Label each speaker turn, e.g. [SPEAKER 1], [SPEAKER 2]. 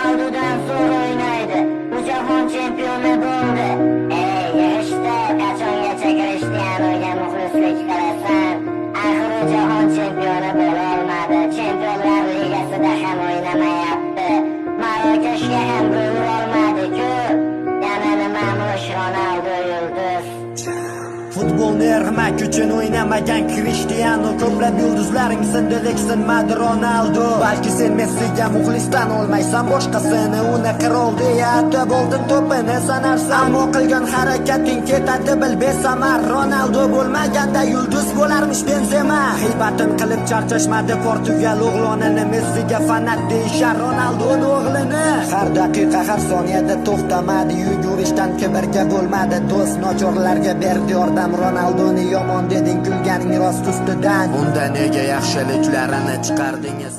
[SPEAKER 1] Ronaldodan zo'r o'ynaydi. U jahon chempioni bo'ldi. Ey, yig'ishtir, qachongacha Cristianoga muxlislik qilasan? Axir u jahon chempioni bo'la olmadi. Chempionlar ligasida ham o'ynamayapti. Marokashga ham gol urolmadi-ku. Yana nimamush Ronaldo yulduz.
[SPEAKER 2] Futbolni ermak uchun o'ynamagan Cristiano. Ko'plab yulduzlaring sindi, lek sinmadi Ronaldo. Balki sen Messiga muxlisdan olmaysan boshqasini. Uni qirol deya atab oldin to'pini sanarsan. Ammo qilgan harakating ketadi bil besamar. Ronaldo bo'lmaganda yulduz bo'larmish Benzema. G'iybatin qilib charchashmadi Portugal o'g'lonini. Messiga fanat deyishar Ronaldoni o'g'lini. Har daqiqa, har soniyada to'xtamadi yugurishdan, kibrga bo'lmadi do'st, nochorlarga berdi yordam. Ronaldoni yomon deding, kulganing rost ustidan. Unda nega yaxshiliklarini chiqardingiz?